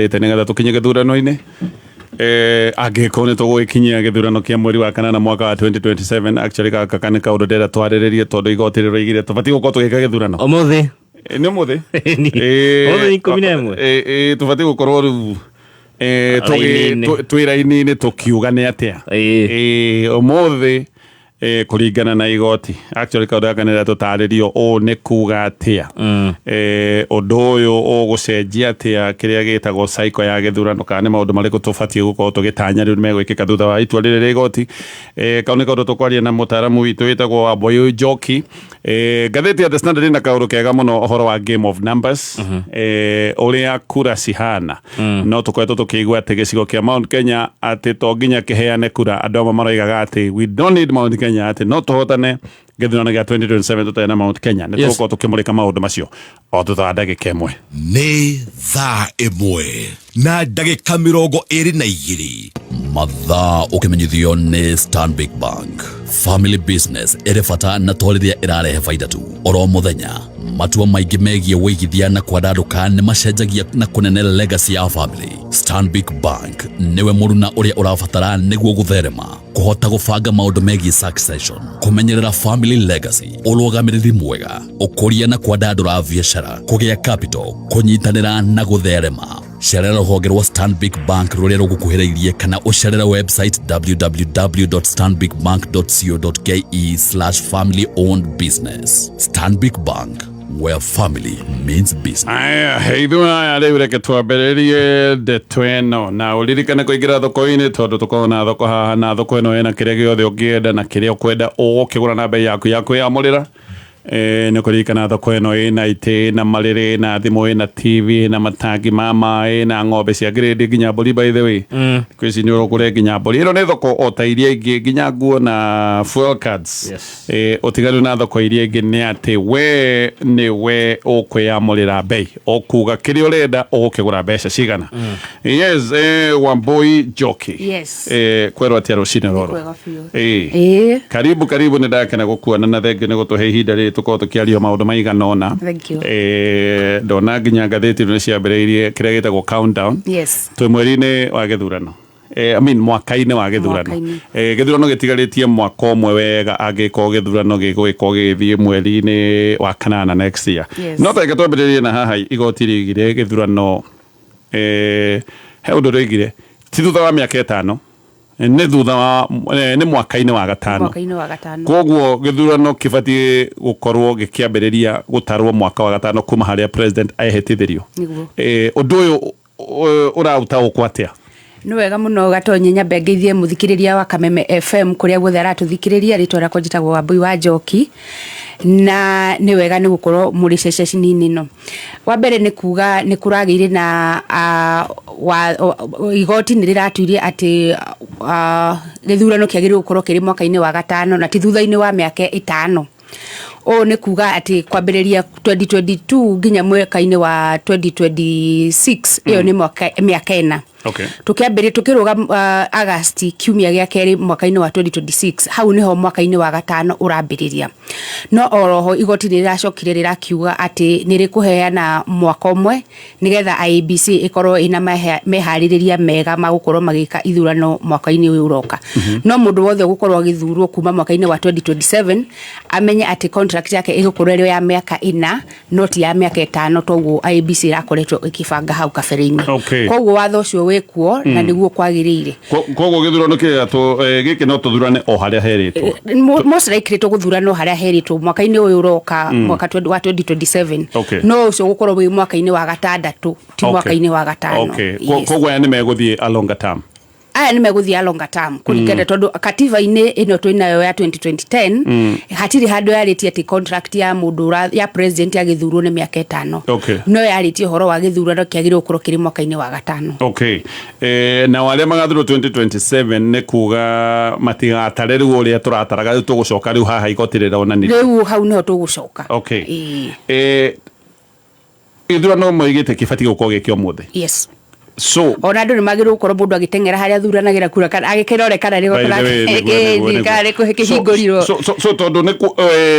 Ĩte nĩgetha tũkinye gĩthurano-inĩ. Angĩkorwo nĩ tũgũgĩkinyia gĩthurano kĩa mweri wa kanana mwaka wa 2027. Actually, gaka nĩ kaũndũ ndĩrenda twarĩrĩrie, tondũ igoti rĩroigire tũbatiĩ gũkorwo tũgĩka gĩthurano. Ũmũthĩ. Nĩ ũmũthĩ. Ũmũthĩ nĩ 11. Tũbatiĩ gũkorwo rĩu Raini-inĩ. Twĩ raini-inĩ tũkiuga nĩ atĩa. Ũmũthĩ, kũringana na igoti, actually kaũndũ gaka nĩ tũtarĩrio ũũ nĩ kuga atĩa, ũndũ ũyũ ũgũcenjia atĩa kĩrĩa gĩtagwo cycle ya gĩthurano, kana nĩ maũndũ marĩkũ tũbatiĩ gũkorwo tũgĩtanya rĩu megwĩkĩka thutha wa itua rĩrĩ rĩa igoti. Kau nĩ kaũndũ tũkwaria na mũtaaramu witũ wĩtagwo Wambũyũ Njoki. Ngathĩti ya The Standard ĩna kaũndũ kega mũno ũhoro wa game of numbers, ũrĩa kura cihana. No tũkoretwo tũkĩigua atĩ gĩcigo kĩa Mount Kenya atĩ to nginya kĩheane kura. Andũ amwe maroigaga atĩ we don't need Mount Kenya, atĩ no tũhotane gĩthurano gĩa 2027 tũtarĩ na Mount Kenya. Nĩ tũgũkorwo tũkĩmũrĩka maũndũ macio o thutha wa ndagĩka 1. Nĩ thaa 1:22. Mathaa ũkĩmenyithio nĩ Stanbic Bank. Family business ĩrĩ bata na to rĩrĩa ĩrarehe baida tu. Oro mũthenya matua maingĩ megiĩ wĩigithia na kwandandũka nĩ macenjagia na kũnene legacy ya family. Stanbic Bank nĩwe mũruna ũrĩa ũrabatara nĩguo gũtherema, kũhota gũbanga maũndũ megiĩ succession, kũmenyerera family legacy, ũrũgamĩrĩri mwega, ũkũria na kwandandũra biacara, kũgĩa capital, kũnyitanĩra na gũtherema. Cerera rũhonge rwa Stanbic Bank rũrĩa rũgũkuhĩrĩirie kana ũcerere website www.stanbicbank.co.ke/family owned business. Stanbic Bank, where family means business. Aya, ithuĩ aya rĩu reke twambĩrĩrie ndeto ĩno, na ũririkane kũingĩra thoko-inĩ, tondũ tũkoragwo na thoko haha, na thoko ĩno ĩna kĩrĩa gĩothe ũngĩenda na kĩrĩa ũkwenda ũgũkĩgũra na bei yaku ya kwĩyamũrĩra. Nĩ kũririkana thoko ĩno ĩna itĩ, ĩna marĩrĩ, ĩna thimũ, ĩna TV, ĩna matangi ma maĩ, ĩna ng'ombe cia grade, nginya mbũri. By the way, thikũ ici nĩ ũrũgũre nginya mbũri. Ĩno nĩ thoko o ta iria ingĩ, nginya nguo na fuel cards. Ũtiganu na thoko iria ingĩ nĩ atĩ we nĩ we ũkwĩyamũrĩra bei, ũkuga kĩrĩa ũrenda ũgũkĩgũra mbeca cigana. Yes, Wambui Njoki. Yes. Kwerwo atĩa rũcinĩ rũrũ? Kwega biũ. Karibu, karibu, nĩ ndakena gũkuona na thengiũ nĩ gũtũhe ihinda rĩrĩ tũkorwo tũkĩaria maũndũ maigana ũna. Thank you. Ndona nginya ngathĩti ĩno nĩ ciambĩrĩirie kĩrĩa gĩtagwo countdown. Twĩ mweri-inĩ wa gĩthurano. I mean, mwaka-inĩ wa gĩthurano. Mwaka-inĩ. Gĩthurano gĩtigarĩtie mwaka ũmwe wega, angĩkorwo gĩthurano gĩgũgĩkorwo gĩgĩthiĩ mweri-inĩ wa kanana next year. No tareke twambĩrĩrie na haha igoti rĩigire gĩthurano, he ũndũ rĩoigire ti thutha wa mĩaka 5, nĩ thutha wa nĩ mwaka-inĩ wa gatano. Mwaka-inĩ wa gatano. Koguo gĩthurano kĩbatiĩ gũkorwo gĩkĩambĩrĩria gũtarwo mwaka wa gatano kuma harĩa president ehĩtithĩrio. Nĩguo. Ũndũ ũyũ ũraũtaũkwo atĩa? Nĩ wega mũno, Gatonye. Nyambe ngeithie mũthikĩrĩria wa Kameme FM kũrĩa guothe aratũthikĩrĩria. Rĩtwa rĩakwa njĩtagwo Wambui wa Njoki, na nĩ wega nĩ gũkorwo mũrĩ ceceni-inĩ ĩno. Wa mbere nĩ kuga nĩ kũragĩire na igoti nĩ rĩratuire atĩ gĩthurano kĩagĩrĩirwo gũkorwo kĩrĩ mwaka-inĩ wa gatano na ti thutha-inĩ wa mĩaka 5. Ũũ nĩ kuga atĩ kwambĩrĩria 2022 nginya mwaka-inĩ wa 2026, ĩyo nĩ mĩaka 4. Tũkĩambĩrĩria tũkĩrũga August kiumia gĩa kerĩ mwaka-inĩ wa 2026, hau nĩho mwaka-inĩ wa gatano ũrambĩrĩria. No oroho igoti nĩ rĩracokire rĩrakiuga atĩ nĩ rĩkũheana mwaka ũmwe nĩgetha IEBC ĩkorwo ĩna meharĩrĩria mega ma gũkorwo magĩka ithurano mwaka-inĩ ũyũ ũroka. No mũndũ wothe ũgũkorwo agĩthurwo kuma mwaka-inĩ wa 2027 amenye atĩ contract yake ĩgũkorwo ĩrĩ ya mĩaka 4, no ti ya mĩaka 5 toguo IEBC ĩrakoretwo ĩkĩbanga hau kabere-inĩ. Koguo watho ũcio wĩkuo na nĩguo kwagĩrĩire. Koguo gĩthurano kĩrĩa gĩkĩ no tũthurane o harĩa herĩtwo. Most likely tũgũthurana harĩa herĩtwo mwaka-inĩ ũyũ ũroka, mwaka wa 2027. No ũcio ũgũkorwo wĩ mwaka-inĩ wa gatandatũ, ti mwaka-inĩ wa gatano. Yes. Koguo aya nĩ megũthiĩ a longer term. Aya nĩ megũthiĩ a longer term kũringana, tondũ katiba-inĩ ĩno twĩnayo ya 2010 hatirĩ handũ yarĩtie atĩ contract ya mũndũ ya president agĩthurwo nĩ mĩaka 5. No yarĩtie ũhoro wa gĩthurano kĩagĩrĩirwo gũkorwo kĩrĩ mwaka-inĩ wa gatano. Nao arĩa magathurwo 2027 nĩ kuga matigatare rĩu ũrĩa tũrataraga, rĩu tũgũcoka rĩu haha igoti rĩronanirie. Rĩu hau nĩho tũgũcoka. Gĩthurano moigĩte kĩbatiĩ gũkorwo gĩkĩ ũmũthĩ. Yes. So ona andũ nĩ magĩrĩirwo gũkorwo mũndũ agĩteng'era harĩa athuranagĩra kura kana agĩkĩrore kana nĩ By the way, nĩguo, nĩguo, nĩguo. kĩhingũrirwo. So tondũ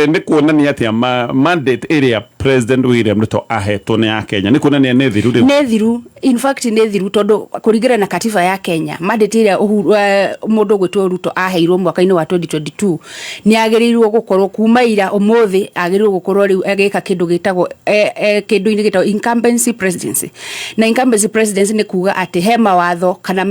nĩ kuonania atĩa mandate ĩrĩa President William Ruto ahetwo nĩ Akenya nĩ kuonania nĩ thiru rĩu? Nĩ thiru, in fact nĩ thiru, tondũ kũringana na katiba ya Kenya, mandate ĩrĩa mũndũ ũgwĩtwo Ruto aheirwo mwaka-inĩ wa 2022, nĩ agĩrĩirwo gũkorwo kuma ira ũmũthĩ agĩrĩirwo gũkorwo rĩu agĩka kĩndũ gĩtagwo kĩndũ-inĩ gĩtagwo incumbency presidency. Na incumbency presidency nĩ kuga atĩ he mawatho kana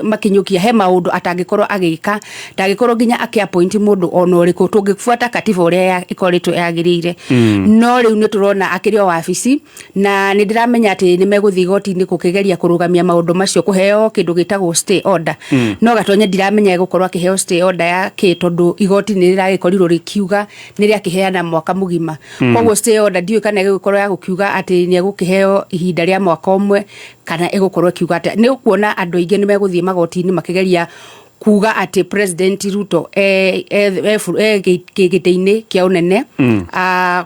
makinyũkia, he maũndũ atangĩkorwo agĩka, ndangĩkorwo nginya akĩ-appoint mũndũ ona ũrĩkũ, tũngĩbuata katiba ũrĩa ĩkoretwo yagĩrĩire. No rĩu nĩ tũrona akĩrĩ o wabici, na nĩ ndĩramenya atĩ nĩ megũthiĩ igoti-inĩ gũkĩgeria kũrũgamia maũndũ macio, kũheo kĩndũ gĩtagwo stay order. No Gatonye, ndiramenya egũkorwo akĩheo stay order ya kĩ, tondũ igoti nĩ rĩragĩkorirwo rĩkiuga nĩ rĩakĩheana mwaka mũgima. Koguo stay order ndiũĩ kana ĩgũkorwo ya gũkiuga atĩ nĩ egũkĩheo ihinda rĩa mwaka ũmwe kana ĩgũkorwo ĩkiuga atĩa. Nĩ ũkuona andũ aingĩ nĩ megũthiĩ magoti-inĩ makĩgeria kuga atĩ President Ruto e gĩtĩ-inĩ kĩa ũnene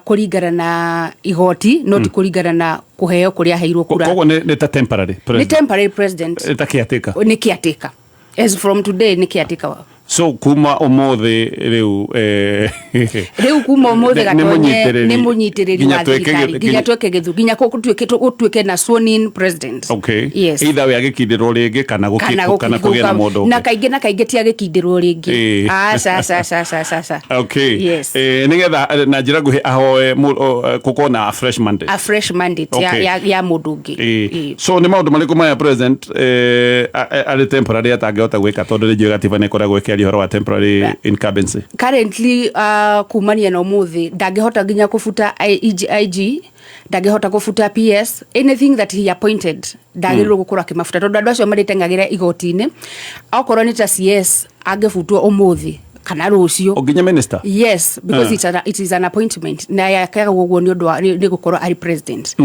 kũringana na igoti, no ti kũringana na kũheo kũrĩa aheirwo kura. Koguo nĩ ta temporary Nĩ president. Temporary president. Nĩ ta caretaker. Nĩ caretaker, as from today nĩ caretaker. So kuma umuthi riu Riu kuma umuthi nĩ Gatonye mũnyitĩrĩri. Nĩ mũnyitĩrĩri Nginya wa thirikari nginya tweke gĩthu nginya gũtuĩke na sworn in president. Yes. Either we agĩkindĩrwo rĩngĩ kana kana kũgĩe na mũndũ na ũngĩ. Kaingĩ na kaingĩ ti agĩkindĩrwo rĩngĩ. Aca, aca, aca, aca, aca, aca. Yes. Nĩgetha na njĩra nguhĩ ahoe gũkorwo na a fresh mandate. A fresh mandate ya mũndũ ũngĩ. So nĩ maũndũ marĩkũ maya president arĩ temporary atangĩhota gwĩka, tondũ rĩngĩ gatiba nĩ ĩkoragwo ĩkĩaria ũhoro wa temporary incumbency? Currently, kumania na umuthi, ndangĩhota nginya kũbuta IG, ndangĩhota kũbuta PS, anything that he appointed ndagĩrĩirwo gũkorwo akĩmabuta, tondũ andũ acio marĩteng'agĩra igoti-inĩ. Okorwo nĩ ta CS, angĩbutwo ũmũthĩ kana rũciũ. O nginya minister? Yes, because it is an appointment, na yakaga ũguo nĩ ũndũ wa nĩ gũkorwo arĩ president.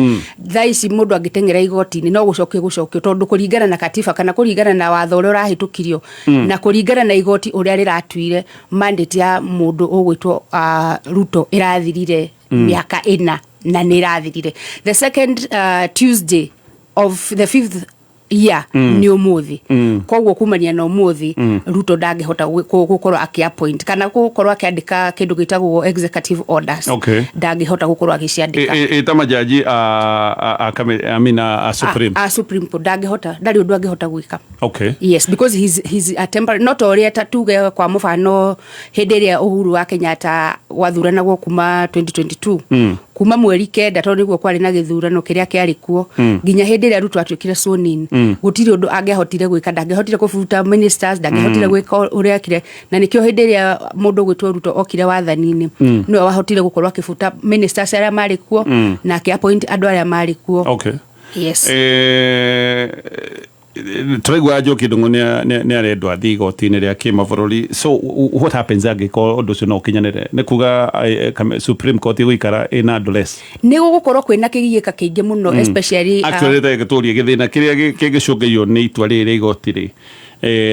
Thaa ici mũndũ angĩteng'era igoti-inĩ no gũcokio gũcokio, tondũ kũringana na katiba kana kũringana na watho ũrĩa ũrahĩtũkirio na kũringana na igoti ũrĩa rĩratuire, mandate ya mũndũ ũgwĩtwo Ruto ĩrathirire mĩaka 4, na nĩ ĩrathirire the second Tuesday of the fifth year, nĩ ũmũthĩ. Koguo kumania na ũmũthĩ, Ruto ndangĩhota gũkorwo akĩ-appoint kana gũkorwo akĩandĩka kĩndũ gĩtagwo executive orders. Ndangĩhota gũkorwo agĩciandĩka. Ĩ ta majaji a I mean, a Supreme. A Supreme Court ndangĩhota, ndarĩ ũndũ angĩhota gwĩka. Yes, because he's a temporary, not ũrĩa ta tuge kwa mũbano hĩndĩ ĩrĩa Uhuru wa Kenyatta gwathuranagwo kuma 2022, kuma mweri 9, tondũ nĩguo kwarĩ na gĩthurano kĩrĩa kĩarĩ kuo, nginya hĩndĩ ĩrĩa Ruto atuĩkire sworn in, gũtirĩ ũndũ angĩahotire gwĩka. Ndangĩahotire kũbuta ministers, ndangĩahotire gwĩka ũrĩa ekire. Na nĩkĩo hĩndĩ ĩrĩa mũndũ ũgwĩtwo Ruto okire wathani-inĩ, nĩwe wahotire gũkorwo akĩbuta ministers arĩa marĩ kuo na akĩ-appoint andũ arĩa marĩ kuo. Yes. Tũraigua Njoki Ndung'u nĩ arendwo athiĩ igoti-inĩ rĩa kĩmabũrũri. So what happens angĩkorwo ũndũ ũcio no ũkinyanĩre? Nĩ kuga Supreme Court ĩgũikara ĩna andũ less? Nĩ gũgũkorwo kwĩna kĩgiĩka kĩingĩ mũno, especially Actually, reke tũrie, gĩthĩna kĩrĩa kĩngĩcũngĩrio nĩ itua rĩrĩ rĩa igoti rĩ,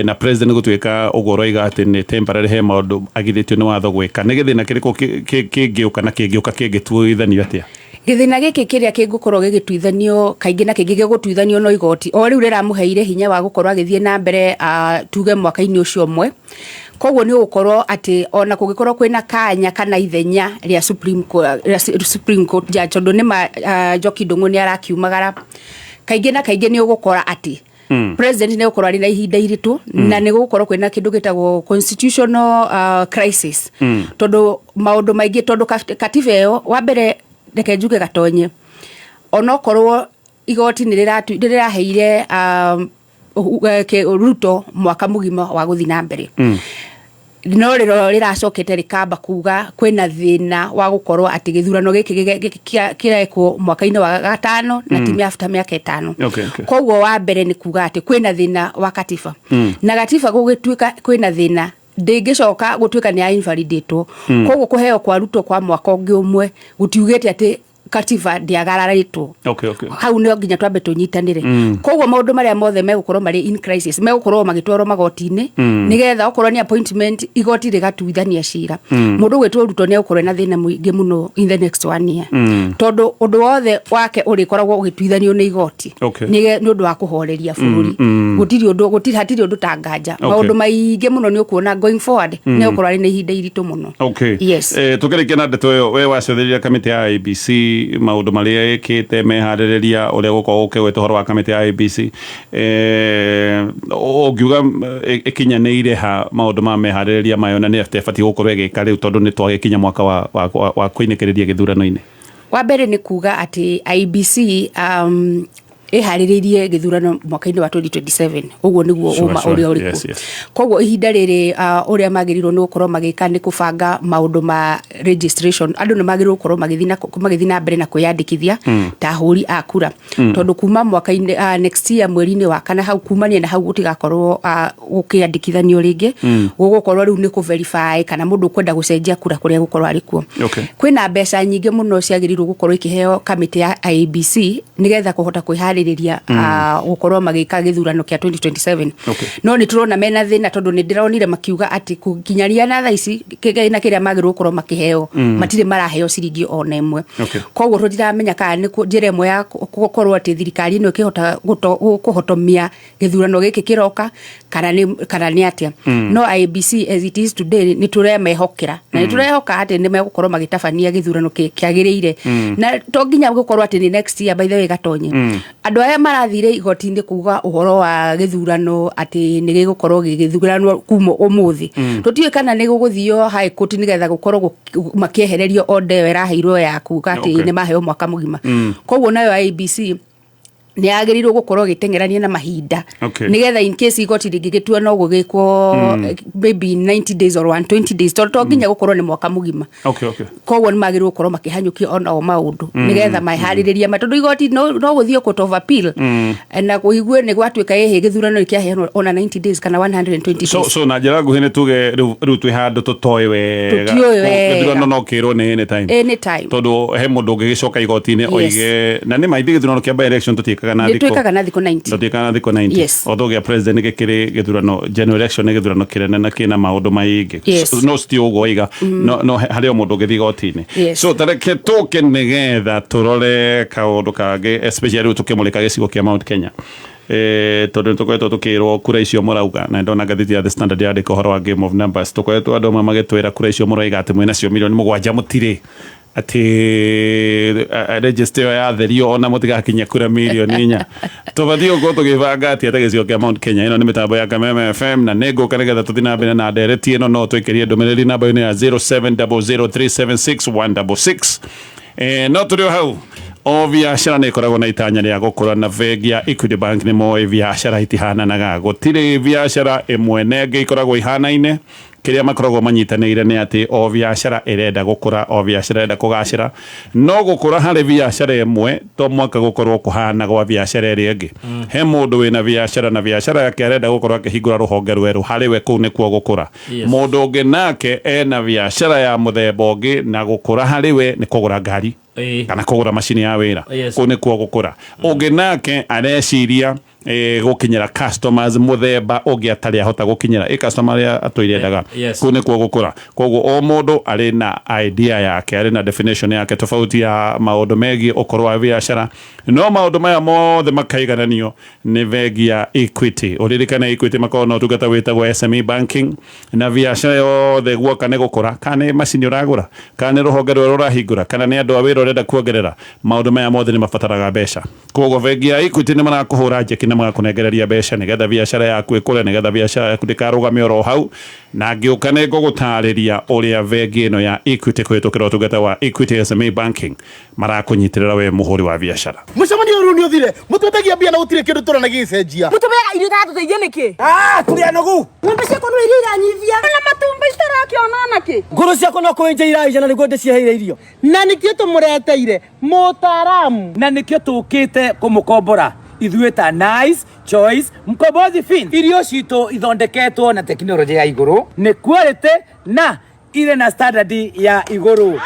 na president gũtuĩka ũguo ũroiga atĩ nĩ temporary, he maũndũ agirĩtio nĩ watho gwĩka, nĩ gĩthĩna kĩrĩkũ kĩngĩũka, na kĩngĩũka kĩngĩtuithanio atĩa? Gĩthĩna gĩkĩ kĩrĩa kĩngũkorwo gĩgĩtuithanio kaingĩ na kĩngĩ gĩgũtuithanio no igoti o rĩu rĩramũheire hinya wa gũkorwo agĩthiĩ na mbere, tuge mwaka-inĩ ũcio ũmwe. Koguo nĩ ũgũkorwo atĩ ona kũngĩkorwo kwĩna kanya kana ithenya rĩa Supreme Court, rĩa Supreme Court judge, tondũ nĩ ma Njoki Ndung'u nĩ arakiumagara kaingĩ na kaingĩ, nĩ ũgũkora atĩ president nĩ gũkorwo arĩ na ihinda iritũ, na nĩ gũgũkorwo kwĩna kĩndũ gĩtagwo constitutional crisis, tondũ maũndũ maingĩ, tondũ katiba ĩyo, wa mbere reke njuge Gatonye, onokorwo igoti nĩ rĩraheire Ruto mwaka mũgima wa gũthiĩ na mbere, no rĩro rĩracokete rĩkamba kuga kwĩna thĩna wa gũkorwo atĩ gĩthurano gĩkĩ kĩrekwo mwaka-inĩ wa gatano na ti after mĩaka 5. Koguo wa mbere nĩ kuga atĩ kwĩna thĩna wa katiba, na gatiba gũgĩtuĩka kwĩna thĩna, ndĩngĩcoka gũtuĩka nĩ ya invalidatwo. Koguo kũheo kwa Ruto kwa mwaka ũngĩ ũmwe gũtiugĩte atĩ katiba ndĩagararĩtwo. Okay. Hau no nginya twambe tũnyitanĩre. Koguo maũndũ marĩa mothe megũkorwo marĩ in crisis megũkorwo magĩtwarwo magoti-inĩ, nĩgetha okorwo nĩ appointment, igoti rĩgatuithania cira. Mũndũ ũgwĩtwo Ruto nĩ egũkorwo na thĩna mũingĩ mũno in the next one year, tondũ ũndũ wothe wake ũrĩkoragwo ũgĩtuithanio nĩ igoti. Nĩ ũndũ wa kũhoreria bũrũri, gũtirĩ ũndũ, gũtirĩ, hatirĩ ũndũ ta nganja. Maũndũ maingĩ mũno nĩ ũkuona going forward nĩ egũkorwo arĩ na ihinda iritũ mũno. Yes. Tukĩrĩkia na ndeto ĩyo, we wacũthĩrĩria kamĩtĩ ya IEBC, maũndũ marĩa ĩkĩte, meharĩrĩria ũrĩa gũkorwo ũkĩgweta ũhoro wa kamĩtĩ ya IEBC, ũngiuga ĩkinyanĩire ha maũndũ ma meharĩrĩria mayo, na nĩ atĩa ĩbatiĩ gũkorwo ĩgĩka rĩu, tondũ nĩ twagĩkinya mwaka wa kũinĩkĩrĩria gĩthurano-inĩ? Wa mbere nĩ kuga atĩ IEBC ĩharĩrĩirie gĩthurano mwaka-inĩ wa 2027. Ũguo nĩguo ũma ũrĩa ũrĩkuo. Koguo ihinda rĩrĩ, ũrĩa magĩrĩirwo nĩ gũkorwo magĩka nĩ kũbanga maũndũ ma registration. Andũ nĩ magĩrĩirwo gũkorwo magĩthiĩ na mbere na kwĩyandĩkithia ta ahũri a kura, tondũ kuma mwaka-inĩ next year mweri-inĩ wa kana hau, kumania na hau gũtigakorwo gũkĩandĩkithanio rĩngĩ. Gũgũkorwo rĩu nĩ kũ-verify kana mũndũ ũkwenda gũcenjia kura kũrĩa gũkorwo arĩ kuo. Kwĩna mbeca nyingĩ mũno ciagĩrĩirwo gũkorwo ikĩheo kamĩtĩ ya IEBC nĩgetha kũhota kwĩharĩrĩria gũkorwo magĩka gĩthurano kĩa 2027. No nĩ tũrona mena thĩna, tondũ nĩ ndĩronire makiuga atĩ kinyaria na thaa ici kĩgĩna kĩrĩa magĩrĩirwo gũkorwo makĩheo, matirĩ maraheo ciringi ona ĩmwe. Koguo tũtiramenya kana nĩ njĩra ĩmwe ya gũkorwo atĩ thirikari ĩno ĩkĩhota kũhotomia gĩthurano gĩkĩ kĩroka kana nĩ atĩa. No IEBC as it is today, nĩ tũremehokera na nĩ tũrehoka atĩ nĩ megũkorwo magĩtabania gĩthurano kĩagĩrĩire, na to nginya gũkorwo atĩ nĩ next year. By the way, Gatonye, andũ arĩa marathire igoti-inĩ kuga ũhoro wa gĩthurano atĩ nĩ gĩgũkorwo gĩgĩthuranwo kuma ũmũthĩ, tũtiũĩ kana nĩ gũgũthio high court nĩgetha gũkorwo makĩehererio order ĩyo ĩraheirwo ya kuga atĩ nĩ maheo mwaka mũgima. Koguo nayo IEBC nĩ yagĩrĩirwo gũkorwo ĩgĩteng'erania na mahinda, nĩgetha in case igoti rĩngĩgĩtua no gũgĩkwo maybe 90 days or 120 days, tondũ to nginya gũkorwo nĩ mwaka mũgima. Koguo nĩ magĩrĩirwo gũkorwo makĩhanyũkia onao maũndũ nĩgetha meharĩrĩrie ma, tondũ igoti no gũthiĩ court of appeal na kũigue nĩ gwatuĩka ĩhĩ gĩthurano nĩ kĩaheanwo ona 90 days kana 120 days. So na njĩra nguhĩ nĩ tuge rĩu twĩ handũ tũtoĩ wega. Tũtiũĩ wega. Gĩthurano no kĩrwo nĩ anytime. Anytime. Tondũ he mũndũ ũngĩgĩcoka igoti-inĩ oige, na nĩ maithe gĩthurano kĩa by election tũtiĩkaga na Nĩ thikũ twĩkaga na thikũ 90. Tũtiĩkaga na thikũ 90. Although gĩa president gĩkĩrĩ gĩthurano, general election nĩ gĩthurano kĩnene na kĩna maũndũ maingĩ. No ti ũguo oiga, no harĩ o mũndũ ũngĩthiĩ igoti-inĩ. So tareke tũke nĩgetha tũrore kaũndũ kangĩ, especially rĩu tũkĩmũrĩka gĩcigo kĩa Mount Kenya, tondũ nĩ tũkoretwo tũkĩrwo kura icio mũrauga, na ndona ngathĩti ya The Standard yandĩka ũhoro wa game of numbers. Tũkoretwo andũ amwe magĩtwĩra kura icio mũroiga atĩ mwĩnacio 7 milioni mũtirĩ, atĩ register ĩyo yatherio ona mũtigakinyia kura 4 milioni. Tũbatiĩ gũkorwo tũgĩbanga atĩa ta gĩcigo kĩa Mount Kenya? Ĩno nĩ mĩtambo ya Kameme FM, na nĩ ngũka nĩgetha tũthiĩ na mbere na ndereti ĩno. No twĩkĩrie ndũmĩrĩri namba-inĩ ya 0700376166. No tũrĩ o hau, o biacara nĩ ĩkoragwo na itanya rĩa gũkũra, na bengi ya Equity Bank nĩ moĩ biacara itihananaga. Gũtirĩ biacara ĩmwe na ĩngĩ ikoragwo ihanaine. Kĩrĩa makoragwo manyitanĩire nĩ atĩ o biacara ĩrenda gũkũra, o biacara ĩrenda kũgacĩra. No gũkũra harĩ biacara ĩmwe to mwaka gũkorwo kũhana gwa biacara ĩrĩa ĩngĩ. He mũndũ wĩna biacara na biacara yake arenda gũkorwo akĩhingũra rũhonge rwerũ, harĩ we kũu nĩkuo gũkũra. Mũndũ ũngĩ nake ena biacara ya mũthemba ũngĩ, na gũkũra harĩ we nĩ kũgũra ngari kana kũgũra macini ya wĩra. Kũu nĩkuo gũkũra. Ũngĩ nake areciria gũkinyĩra customers mũthemba ũngĩ atarĩ ahota gũkinyĩra ĩ customer arĩa atũire endaga. Kũu nĩkuo gũkũra. Koguo o mũndũ arĩ na idea yake, arĩ na definition yake tofauti ya maũndũ megiĩ ũkũrũ wa biacara. No maũndũ maya mothe makaigananio nĩ bengi ya Equity. Ũririkane Equity makoragwo na ũtungata wĩtagwo SME banking, na biacara yothe guoka nĩ gũkũra, kana nĩ macini ũragũra, kana nĩ rũhonge rwerũ ũrahingũra, kana nĩ andũ a wĩra ũrenda kuongerera, maũndũ maya mothe nĩ mabataraga mbeca. Koguo bengi ya Equity nĩ marakũhũra njeki na magakũnengereria mbeca nĩgetha biacara yaku ĩkũre, nĩgetha biacara yaku ndĩkarũgame oro hau. Na ngĩũka nĩ ngũgũtarĩria ũrĩa bengi ĩno ya Equity kũhĩtũkĩra ũtungata wa Equity SME banking marakũnyitĩrĩra we mũhũri wa biacara. Mũcemanio ũyũ rĩu nĩ ũthire. Mũtwetagia mbia na gũtirĩ kĩndũ tũrona gĩgĩcenjia. Mũtũmĩaga irio itatũteithia nĩkĩ? Ah, tũrĩ anogu. Ng'ombe ciakwa no iria iranyivia na matumbĩ citarakĩona onakĩ. Ngũrũ ciakwa no kũenja iraija na nĩguo ndĩciheire irio. Na nĩkĩo tũmũreteire mũtaaramu. Na nĩkĩo tũkĩte kũmũkombora ithuĩ ta Nice Choice Mkombozi Fin. Irio citũ ithondeketwo na tekinoronjĩ ya igũrũ, nĩ quality na irĩ na standard ya igũrũ.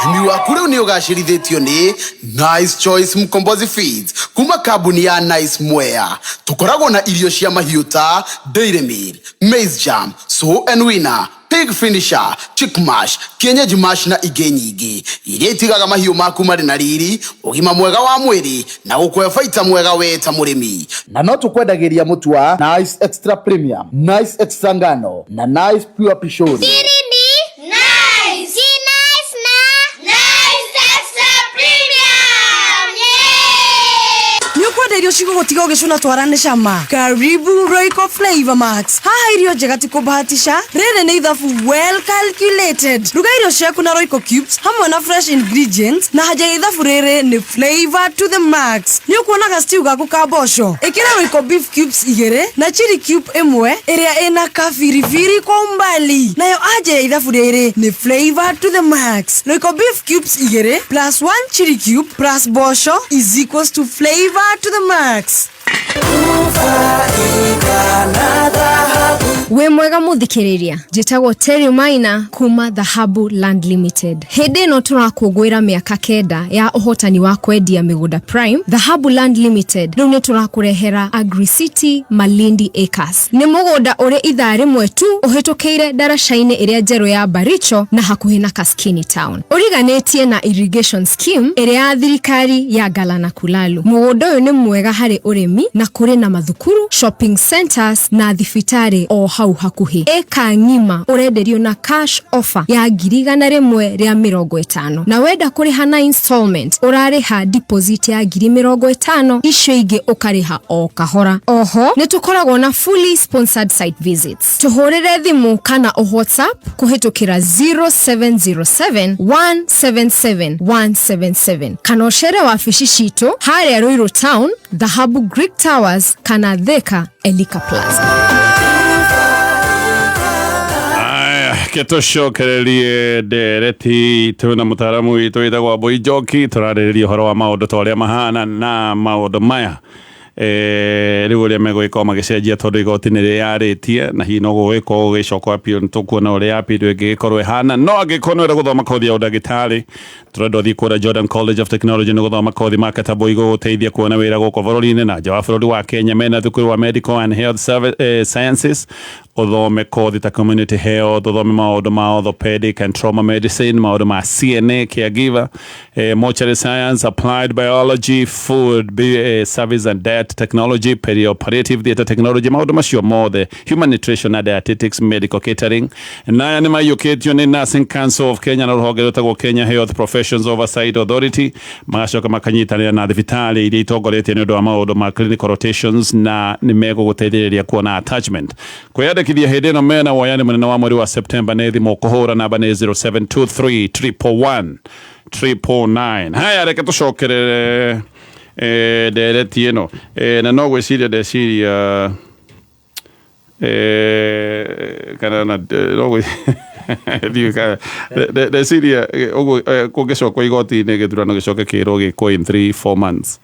Ũrĩmi waku rĩu nĩ ũgacĩrithĩtio nĩ Nice Choice Mkombozi Feeds kuma kambuni ya Nice Mwea. Tũkoragwo na irio cia mahiũ ta Dairy Meal, Maize Jam, Sow and Winner, Pig Finisher, Chick Mash, Kienyeji Mash na ingĩ nyingĩ iria itigaga mahiũ maku marĩ na riri, ũgima mwega wa mwĩrĩ na gũkũhe baita mwega we ta mũrĩmi. Na no tũkwendagĩria mũtu wa Nice Extra Premium, Nice Extra Ngano na Nice Pure Pishori. Siri ni nice. Si nice na nice extra premium. Yeah! Nĩ ũkwenda irio cigũgũtiga ũgĩcũna twara nĩ cama. Karibu Royco Flavor Max. Haha irio njega ti kũbahatisha, rĩrĩ nĩ ithabu well calculated. Ruga irio ciaku na Royco Cubes hamwe na fresh ingredients, na haja ya ithabu rĩrĩ nĩ flavor to the max. Nĩ ũkuonaga stew gaku ka mboco, ĩkĩra Royco beef cubes 2 na chili cube 1 ĩrĩa ĩna kabiribiri kwa umbali. Nayo anja ya ithabu rĩrĩ nĩ flavor to the max. Royco beef cubes 2 plus 1 chili cube plus mboco is equals to flavor to the max. Wĩ mwega mũthikĩrĩria, njĩtagwo Terry Maina kuma Dhahabu Land Limited. Hĩndĩ ĩno tũrakũngũĩra mĩaka 9 ya ũhotani wa kwendia mĩgũnda Prime. Dhahabu Land Limited rĩu nĩ tũrakũrehera Agri City Malindi Acres. Nĩ mũgũnda ũrĩ ithaa rĩmwe tu ũhĩtũkĩire ndaraca-inĩ ĩrĩa njerũ ya Baricho na hakuhĩ na Kaskini Town, ũriganĩtie na irrigation scheme ĩrĩa ya thirikari ya Galana Kulalu. Mũgũnda ũyũ nĩ mwega harĩ ũrĩmi na kũrĩ na mathukuru, shopping centers na thibitarĩ o hau hakuhĩ. Ĩka ng'ima ũrenderio na cash offer ya 150,000, na wenda kũrĩha na installment ũrarĩha deposit ya 50,000, icio ingĩ ũkarĩha o kahora. Oho nĩ tũkoragwo na fully sponsored site visits. Tũhũrĩre thimũ kana ũ WhatsApp kũhĩtũkĩra 0707 177 177, kana ũcere wabici citũ harĩa Ruiru Town, Dhahabu Greek Towers kana Thika Elika Plaza. Aya, ke tũcokererie ndereti itũ na mũtaaramu witũ wĩtagwo Wambui Njoki. Tũrarĩrĩria ũhoro wa maũndũ ta ũrĩa mahana na maũndũ maya rĩu ũrĩa megũgĩkorwo magĩcenjia, tondũ igoti nĩ rĩyarĩtie na hihi no gũgĩkorwo gũgĩcoka appeal. Nĩ tũkuona ũrĩa appeal ĩngĩgĩkorwo ĩhana. No angĩkorwo nĩ ũrenda gũthoma kothi ya ũndagĩtarĩ, tũrenda ũthiĩ kũrĩa Jordan College of Technology nĩ gũthoma kothi marketable igũgũteithia kuona wĩra gũkũ bũrũri-inĩ na nja wa bũrũri wa Kenya. Mena thukuru wa Medical and Health Sciences, ũthome kothi ta community health, ũthome maũndũ ma orthopedic and trauma medicine, maũndũ ma CNA, caregiver, mortuary science, applied biology, food service and diet technology, perioperative theatre technology, maũndũ macio mothe, human nutrition na dietetics, medical catering. Naya nĩ maiyũkĩtio nĩ Nursing Council of Kenya na rũhonge rwĩtagwo Kenya Health Professions Oversight Authority, magacoka makanyitanĩra na thibitarĩ iria itongoretie nĩ ũndũ wa maũndũ ma clinical rotations, na nĩ megũgũteithĩrĩria kuona attachment. Kwĩyandĩkithia hĩndĩ ĩno mena woyani mũnene wa mweri wa September nĩ thimũ kũhũra namba nĩ 0723 111 999. Haya, reke tũcokerere ndereti ĩno, na no gwĩciria ndeciria kana na no ndeciria ũguo kũngĩcokwo igoti-inĩ gĩthurano gĩcoke kĩrwo gĩkwo in 3 4 months,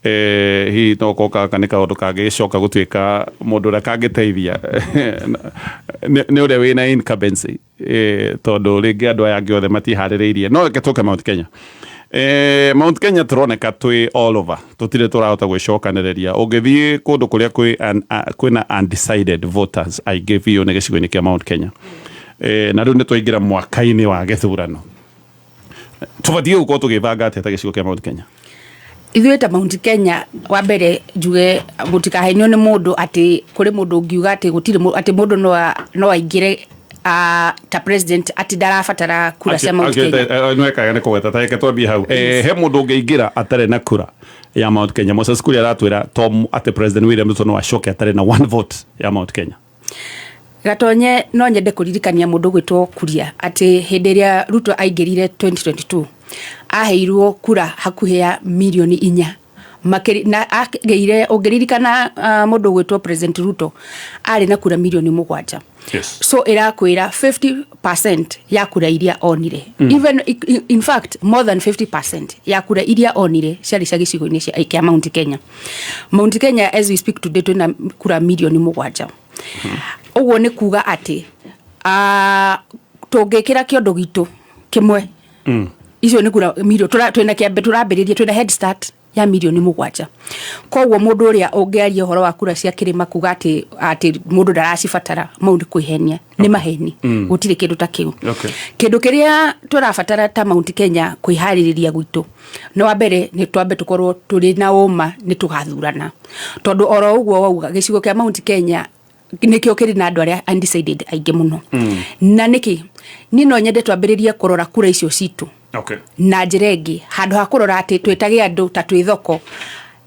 hihi no ko gaka nĩ kaũndũ kangĩgĩcoka gũtuĩka mũndũ ũrĩa kangĩteithia nĩ ũrĩa wĩna incumbency, tondũ rĩngĩ andũ aya angĩ othe matiharĩrĩirie. No reke tũke Mount Kenya. Mount Kenya tũroneka twĩ all over, tũtirĩ tũrahota gwĩcokanĩrĩria. Ũngĩthiĩ kũndũ kũrĩa kwĩna undecided voters aingĩ biũ nĩ gĩcigo-inĩ kĩa Mount Kenya. Na rĩu nĩ twaingĩra mwaka-inĩ wa gĩthurano, tũbatiĩ gũkorwo tũgĩbanga atĩa ta gĩcigo kĩa Mount Kenya? Ithuĩ ta Mount Kenya, wa mbere njuge mũtikahenio nĩ mũndũ atĩ kũrĩ mũndũ ũngiuga atĩ gũtirĩ atĩ mũndũ no aingĩre ta president atĩ ndarabatara kura cia Mount Kenya. Nwekaga nĩ kũgweta, ta reke twambie hau. He mũndũ ũngĩingĩra atarĩ na kura ya Mount Kenya? Moses Kuria aratwĩra Tom atĩ President William Ruto no acoke atarĩ na one vote ya Mount Kenya. Gatonye, no nyende kũririkania mũndũ gwĩtwo Kuria atĩ hĩndĩ ĩrĩa Ruto aingĩrire 2022 aheirwo kura hakuhĩ ya mirioni 4. Makĩri na agĩire, ũngĩririkana, mũndũ ũgwĩtwo President Ruto arĩ na kura mirioni 7. So ĩrakwĩra 50% ya kura iria onire, even in fact more than 50% ya kura iria onire ciarĩ cia gĩcigo-inĩ kĩa Mount Kenya. Mount Kenya as we speak today twĩna kura mirioni 7. Ũguo nĩ kuga atĩ tũngĩkĩra kĩondo gitũ kĩmwe Icio nĩ kura milioni twĩna kĩambe tũrambĩrĩria, twĩna head start ya mirioni 7. Koguo mũndũ ũrĩa ũngĩaria ũhoro wa kura cia kĩrĩma kuga atĩ mũndũ ndaracibatara, mau nĩ kwĩhenia, nĩ maheni. Gũtirĩ kĩndũ ta kĩu. Kĩndũ kĩrĩa tũrabatara ta Mount Kenya kwĩharĩrĩria gwitũ nĩ, wa mbere, nĩ twambe tũkorwo tũrĩ na ũma nĩ tũgathurana, tondũ oro ũguo wauga, gĩcigo kĩa Mount Kenya nĩkĩo kĩrĩ na andũ arĩa undecided aingĩ mũno. Na nĩkĩ niĩ no nyende twambĩrĩrie kũrora kura icio citũ na njĩra ĩngĩ, handũ ha kũrora atĩ twĩtage andũ ta twĩ thoko,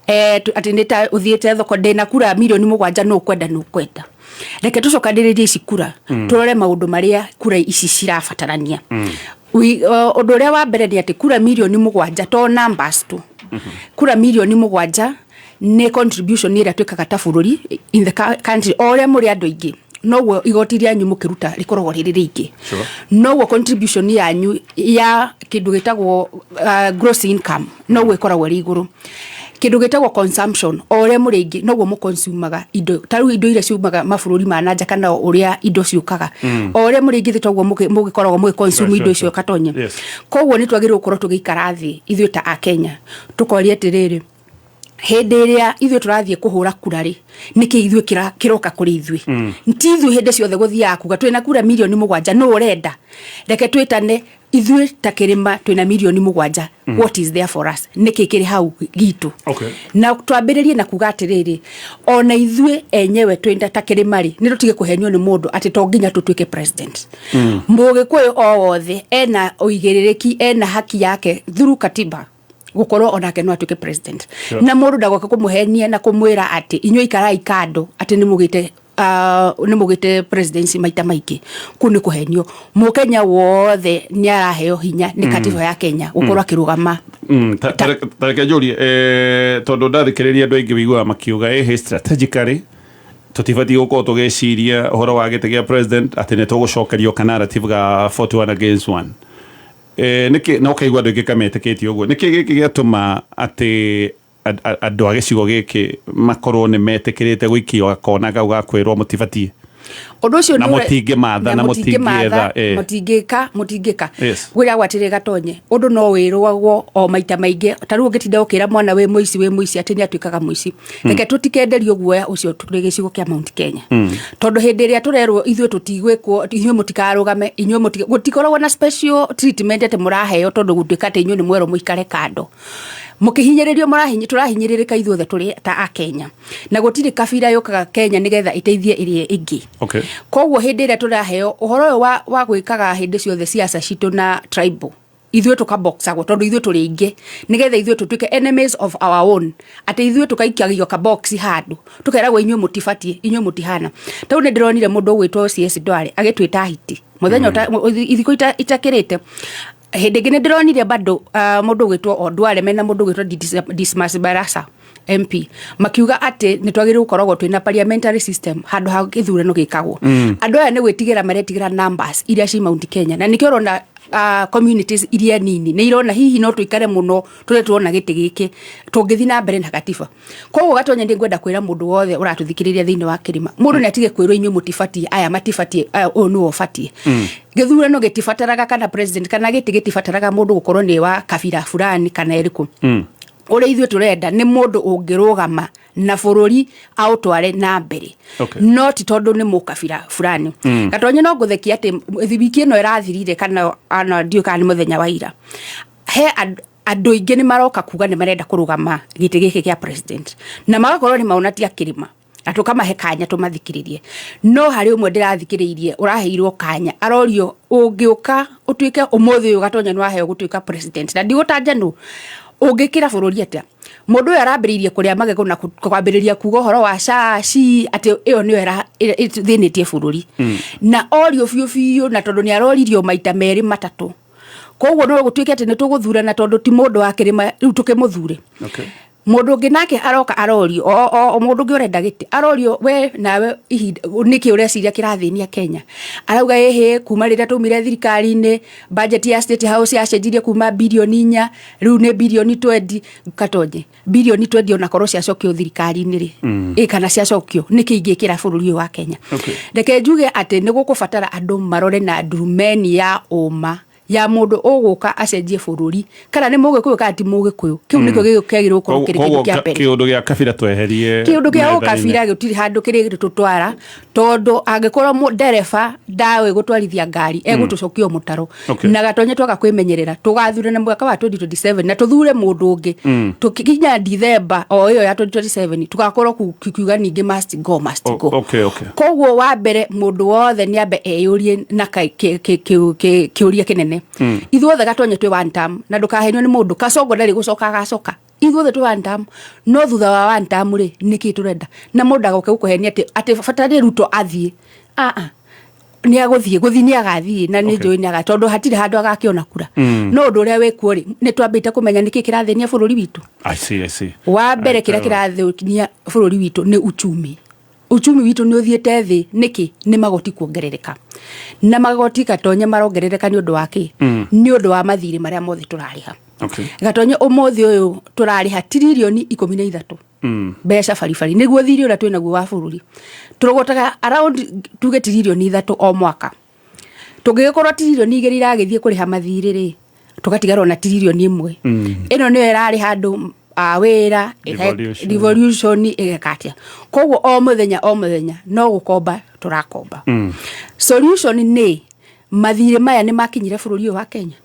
atĩ nĩ ta ũthiĩte thoko, ndĩna kura mirioni 7, nũ ũkwenda, nũ ũkwenda. Reke tũcokanĩrĩrie ici kura, tũrore maũndũ marĩa kura ici cirabatarania. Ũndũ ũrĩa wa mbere nĩ atĩ kura mirioni 7 to numbers tu. Kura mirioni 7 nĩ contribution ĩrĩa twĩkaga ta bũrũri in the country. O ũrĩa mũrĩ andũ aingĩ, noguo igoti rĩanyu mũkĩruta rĩkoragwo rĩrĩ rĩingĩ. Noguo contribution yanyu ya kĩndũ gĩtagwo gross income noguo ĩkoragwo ĩrĩ igũrũ. Kĩndũ gĩtagwo consumption, o ũrĩa mũrĩ aingĩ noguo mũconsumaga indo, ta rĩu indo iria ciumaga mabũrũri ma nanja kana ũrĩa indo ciũkaga. O ũrĩa mũrĩ aingĩ toguo mũgĩkoragwo mũgĩconsume indo icio, Katonye. Koguo nĩ twagĩrĩirwo gũkorwo tũgĩikara thĩ ithuĩ ta Akenya, tũkoria atĩrĩrĩ, hĩndĩ ĩrĩa ithuĩ tũrathiĩ kũhũra kura rĩ, nĩkĩ ithuĩ kĩroka kũrĩ ithuĩ? Ti ithuĩ hĩndĩ ciothe gũthiaga kuga twĩna kura mirioni 7, nũ ũrenda? Reke twĩtane ithuĩ ta kĩrĩma, twĩna mirioni 7, what is there for us? Nĩkĩ kĩrĩ hau gitũ? Na twambĩrĩrie na kuga atĩrĩrĩ, ona ithuĩ enyewe twĩna ta kĩrĩma rĩ, nĩ tũtige kũhenio nĩ mũndũ atĩ to nginya tũtuĩke president. Mũgĩkũyũ o wothe ena ũigĩrĩrĩki, ena haki yake through katiba gũkorwo onake no atuĩke president. Na mũndũ ndagoke kũmũhenia na kũmwĩra atĩ inyuĩ ikarai kando, atĩ nĩ mũgĩte nĩ mũgĩte presidency maita maingĩ. Kũu nĩ kũhenio. Mũkenya wothe nĩ araheo hinya nĩ katiba ya Kenya gũkorwo akĩrũgama. Ta reke njũrie, tondũ ndathikĩrĩria andũ aingĩ wĩiguaga makiuga ĩhĩ, strategically tũtibatiĩ gũkorwo tũgĩciria ũhoro wa gĩtĩ gĩa president, atĩ nĩ tũgũcokerio ka narrative ga 41 against 1. Nĩkĩ na ũkaigua andũ aingĩ kametĩkĩtie ũguo? Nĩkĩ gĩkĩ gĩatũma atĩ andũ a gĩcigo gĩkĩ makorwo nĩ metĩkĩrĩte gũikio gakona kau ga kwĩrwo mũtibatiĩ? Ũndũ ũcio Na mũtingĩmatha, na mũtingĩetha, eh. Mũtingĩka, mũtingĩka. Gwĩragwo atĩrĩ, Gatonye, ũndũ no wĩrwagwo o maita maingĩ. Ta rĩu ũngĩtinda ũkĩra mwana wĩ mũici, wĩ mũici, atĩ nĩ atuĩkaga mũici. Reke tũtikenderio guoya ũcio tũrĩ gĩcigo kĩa Mount Kenya, tondũ hĩndĩ ĩrĩa tũrerwo ithuĩ tũtigwĩkwo, inyuĩ mũtikarũgame, inyuĩ gũtikoragwo na special treatment atĩ mũraheo tondũ gũtuĩka atĩ inyuĩ nĩ mwerwo mũikare kando mũkĩhinyĩrĩrio. Tũrahinyĩrĩrĩka ithuothe tũrĩ ta Akenya, na gũtirĩ kabira yũkaga Kenya nĩgetha ĩteithie ĩrĩa ĩngĩ. Koguo hĩndĩ ĩrĩa tũraheo ũhoro ũyũ wa gwĩkaga hĩndĩ ciothe ciaca citũ na tribal, ithuĩ tũkaboxagwo tondũ ithuĩ tũrĩ aingĩ, nĩgetha ithuĩ tũtuĩke enemies of our own, atĩ ithuĩ tũkaikagio kabox handũ, tũkeragwo inyuĩ mũtibatiĩ, inyuĩ mũtihana. Tau nĩ ndĩronire mũndũ ũgwĩtwo CS Ndware agĩtwĩta hiti mũthenya ithikũ itakĩrĩte. Hĩndĩ ĩngĩ nĩ ndĩronire bado mũndũ ũgwĩtwo Ondware mena mũndũ ũgwĩtwo Dismas Barasa MP makiuga atĩ nĩ twagĩrĩirwo gũkoragwo twĩna parliamentary system handũ ha gĩthurano gĩkagwo. Andũ aya nĩ gwĩtigĩra maretigĩra numbers iria ci Mount Kenya, na nĩkĩo ũrona communities iria nini nĩ irona hihi no tũikare mũno tũrĩ tuona gĩtĩ gĩkĩ tũngĩthiĩ na mbere na katiba. Koguo Gatonya, nĩ ngwenda kwĩra mũndũ wothe ũratũthikĩrĩria thĩinĩ wa kĩrĩma, mũndũ nĩ atige kwĩrwo inyuĩ mũtibatiĩ, aya matibatiĩ, aya ũyũ nĩwe ũbatiĩ. Gĩthurano gĩtibataraga kana president kana gĩtĩ gĩtibataraga mũndũ gũkorwo nĩ wa kabira fulani kana ĩrĩkũ. Ũrĩa ithuĩ tũrenda nĩ mũndũ ũngĩrũgama na bũrũri aũtware na mbere, no ti tondũ nĩ mũkabira fulani. Gatonye, no ngũthekia atĩ wiki ĩno ĩrathirire, kana ana ndiũĩ kana nĩ mũthenya wa ira, he andũ aingĩ nĩ maroka kuga nĩ marenda kũrũgama gĩtĩ gĩkĩ kĩa president, na magakorwo nĩ maona ti akĩrĩma, na tũkamahe kanya tũmathikĩrĩrie. No harĩ ũmwe ndĩrathikĩrĩirie ũraheirwo kanya, arorio, ũngĩũka ũtuĩke ũmũthĩ ũyũ, Gatonya, nĩ waheo gũtuĩka president, na ndigũtanja nũ, ũngĩkĩra bũrũri atĩa? Mũndũ ũyũ arambĩrĩirie kũrĩa magego na kwambĩrĩria kuga ũhoro wa caci, atĩ ĩyo nĩyo ĩthĩnĩtie bũrũri. Na orio biũ biũ, na tondũ nĩ aroririo maita merĩ matatũ, koguo no gũtuĩke atĩ nĩ tũgũthurana tondũ ti mũndũ wa kĩrĩma, rĩu tũkĩmũthure. Mũndũ ũngĩ nake aroka arorio, o mũndũ ũngĩ ũrenda gĩtĩ arorio, we nawe ihinda nĩkĩ ũreciria kĩrathĩnia Kenya? Arauga ĩhĩ, kuma rĩrĩa twaumire thirikari-inĩ, budget ya State House yacenjirie kuma birioni 4, rĩu nĩ birioni 20. Katonye, birioni 20 onakorwo ciacokio thirikari-inĩ rĩ, ĩ kana ciacokio, nĩkĩ ingĩkĩra bũrũri ũyũ wa Kenya? Reke njuge atĩ nĩ gũkũbatara andũ marore na ndurumeni ya ũma. Ya mũndũ ũgũka acenjie bũrũri, kana nĩ Mũgĩkũyũ kana ti Mũgĩkũyũ, kĩu nĩkĩo kĩagĩrĩirwo gũkorwo kĩrĩ kĩndũ kĩa mbere. Kĩũndũ gĩa kabira tweherie Kĩũndũ kĩa metha-inĩ. Ũkabira gĩtirĩ handũ kĩrĩ tũtwara, tondũ angĩkorwo ndereba ndaũĩ gũtwarithia ngari, egũtũcokia o mũtaro. Na Gatonye, twaga kwĩmenyerera, tũgathurana mwaka wa 2027 na tũthure mũndũ ũngĩ, tũkinya Dithemba o ĩyo ya 2027 tũgakorwo kiuga ningĩ must go, must go. Koguo wa mbere, mũndũ wothe nĩ ambe eyũrie na kĩũria kĩnene. Ithuothe, Gatonye, twĩ one term, na ndũkahenio nĩ mũndũ, Kasongo ndarĩ gũcoka agacoka. Ithuothe twĩ one term, no thutha wa one term rĩ, nĩkĩ tũrenda? Na mũndũ agoke gũkũhenia atĩ bata nĩ Ruto athiĩ. Aa, nĩ agũthiĩ, gũthiĩ nĩ agathiĩ, na nĩ njũĩ nĩ agathiĩ, tondũ hatirĩ handũ agakĩona kura. No ũndũ ũrĩa wĩkuo rĩ, nĩ twambĩte kũmenya nĩkĩ kĩrathĩnia bũrũri witũ. I see, I see. Wa mbere, kĩrĩa kĩrathũkia bũrũri witũ nĩ uchumi. Uchumi witũ nĩ ũthiĩte thĩ. Nĩkĩ? Nĩ magoti kuongerereka. Na magoti, Gatonye, marongerereka nĩ ũndũ wa kĩ? Nĩ ũndũ wa mathirĩ marĩa mothe tũrarĩha. Gatonye, ũmũthĩ ũyũ tũrarĩha tiririoni 13 mbeca baribari nĩguo thirĩ ũrĩa twĩnaguo wa bũrũri. Tũrogotaga around tuge tiririoni 3 o mwaka. Tũngĩgĩkorwo tiririoni 2 iragĩthiĩ kũrĩha mathirĩ rĩ, tũgatigarwo na tiririoni 1. Ĩno nĩyo ĩrarĩha andũ a wĩra, Devolution. Devolution ĩgeka atĩa? Koguo o mũthenya o mũthenya no gũkomba tũrakomba. Solution nĩ mathirĩ maya nĩ makinyire bũrũri ũyũ wa Kenya.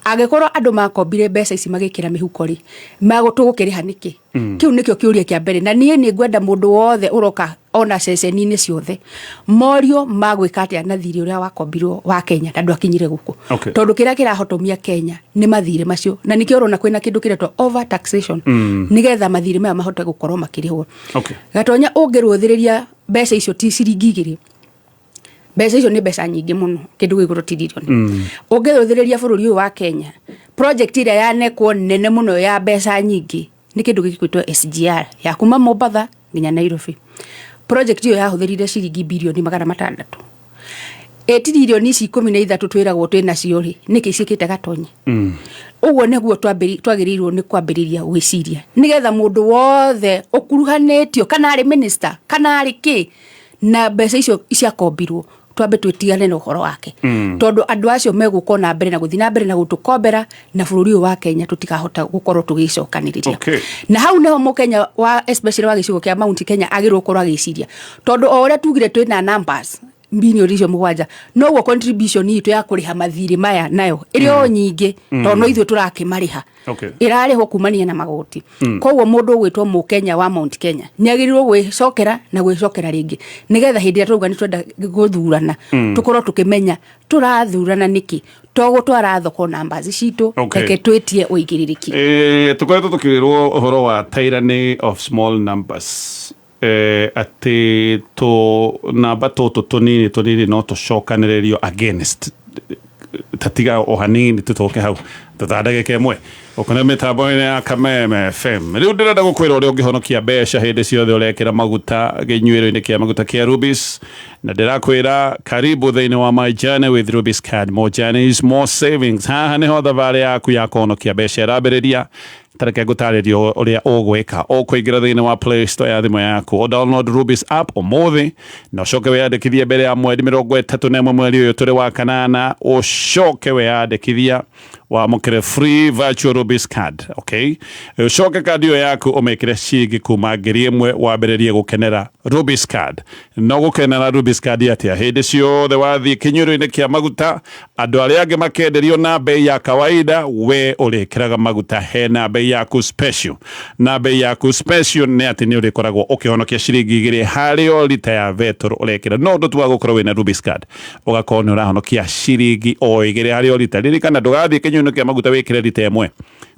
Angĩkorwo andũ makombire mbeca ici magĩkĩra mĩhuko rĩ, tũgũkĩrĩha nĩkĩ? Kĩu nĩkĩo kĩũria kĩa mbere, na niĩ nĩ ngwenda mũndũ wothe ũroka ona ceceni-inĩ ciothe morio magwĩka atĩa na thirĩ ũrĩa wakombirwo wa Kenya na ndwakinyire gũkũ. Tondũ kĩrĩa kĩrahotomia Kenya nĩ mathirĩ macio, na nĩkĩo ũrona kwĩna kĩndũ kĩretwo over taxation, nĩgetha mathirĩ maya mahote gũkorwo makĩrĩhwo. Gatonya, ũngĩrũthĩrĩria mbeca icio ti ciringi 2. Mbeca icio nĩ mbeca nyingĩ mũno, kĩndũ gĩgũrũ tiririoni. Ũngĩrũthĩrĩria bũrũri ũyũ wa Kenya, project ĩrĩa yanekwo nene mũno ya mbeca nyingĩ nĩ kĩndũ gĩgwĩtwo SGR ya kuma Mombatha nginya Nairobi. Project ĩyo yahũthĩrire ciringi birioni 600. Ĩ tiririoni ici 13 twĩragwo twĩ nacio rĩ, nĩkĩ ciĩkĩte, Gatonye? Ũguo nĩguo twagĩrĩirwo nĩ kwambĩrĩria gwĩciria, nĩgetha mũndũ wothe ũkuruhanĩtio, kana arĩ minister kana arĩ kĩ, na mbeca icio ciakombirwo, twambe twĩtigane na ũhoro wake, tondũ andũ acio megũka na mbere na gũthiĩ na mbere na gũtũkombera, na bũrũri ũyũ wa Kenya tũtikahota gũkorwo tũgĩcokanĩrĩria. Na hau nĩho Mũkenya wa, especially wa gĩcigo kĩa Mount Kenya, agĩrĩirwo gũkorwo agĩciria, tondũ o ũrĩa tugire twĩna numbers bilioni icio 7, noguo contribution itũ ya kũrĩha mathirĩ maya nayo ĩrĩ o nyingĩ, tondũ no ithuĩ tũrakĩmarĩha. Ĩrarĩhwo kumania na magoti. Koguo mũndũ ũgwĩtwo Mũkenya wa Mount Kenya nĩ agĩrĩirwo gwĩcokera na gwĩcokera rĩngĩ, nĩgetha hĩndĩ ĩrĩa tũrauga nĩ twenda gũthurana, tũkorwo tũkĩmenya tũrathurana nĩkĩ, to gũtwara thoko numbers citũ. Reke twĩtie ũigĩrĩrĩki. Tũkoretwo tũkĩrwo ũhoro wa tyranny of small numbers, atĩ tũ namba tũtũ tũnini tũnini no tũcokanĩrĩrio against. Tatiga o hanini, tũtoke hau tata ndagĩka 1 ũkona mĩtambo-inĩ ya Kameme FM. Rĩu ndĩrenda gũkwĩra ũrĩa ũngĩhonokia mbeca hĩndĩ ciothe ũrekĩra maguta gĩnyuĩro-inĩ kĩa maguta kĩa Rubis, na ndĩrakwĩra karibu thĩinĩ wa My Journey with Rubis Card. More journeys, more savings. Haha nĩho thabarĩ yaku ya kũhonokia mbeca ĩrambĩrĩria. Tareke ngũtarĩrio ũrĩa ũgwĩka. Ũkũingĩra thĩinĩ wa Play Store ya thimũ yaku, o download Rubis app ũmũthĩ, na ũcoke wĩyandĩkithie mbere ya mweri 31 mweri ũyũ tũrĩ wa kanana. Ũcoke wĩyandĩkithia wamũkĩre free virtual Rubis card. Okay, ũcoke kandi ĩyo yaku ũmĩkĩre ciringi kuma 1000, wambĩrĩrie gũkenera Rubis card. No gũkenera Rubis card atĩa? Hĩndĩ ciothe wathiĩ kĩnyuĩro-inĩ kĩa maguta, andũ arĩa angĩ makenderio na bei ya kawaida, we ũrĩkĩraga maguta hena bei yaku special. Na bei yaku special nĩ atĩ nĩ ũrĩkoragwo ũkĩhonokia ciringi 2 harĩ o rita ya betũrũ ũrekĩra. No ũndũ tu wa gũkorwo wĩna Rubis card, ũgakorwo nĩ ũrahonokia ciringi o 2 harĩ o rita. Ririkana, ndũgathiĩ kĩnyuĩro kĩa maguta wĩkĩre rita 1,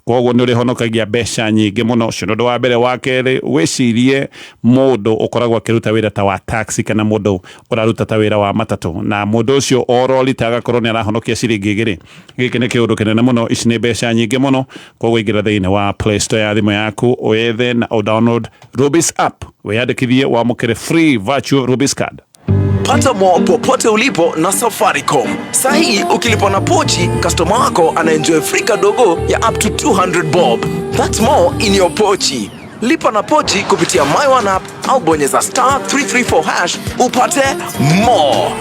koguo nĩ ũrĩhonokagia mbeca nyingĩ mũno. Ũcio nĩ ũndũ wa mbere. Wa kerĩ, wĩcirie mũndũ ũkoragwo akĩruta wĩra ta wa taxi, kana mũndũ ũraruta ta wĩra wa matatũ, na mũndũ ũcio oro rita agakorwo nĩ arahonokia ciringi 2. Gĩkĩ nĩ kĩũndũ kĩnene mũno, ici nĩ mbeca nyingĩ mũno. Koguo ingĩra thĩinĩ wa Play Store ya thimũ yaku, wethe na ũdownload Rubis app, wĩyandĩkithie wamũkĩre free virtual Rubis card. Pata more popote ulipo na Safaricom. Sahi ukilipa na pochi, customer wako anaenjoy free kadogo ya up to 200 bob. That's more in your pochi. Lipa na pochi kupitia My One app au bonyeza *334# upate more.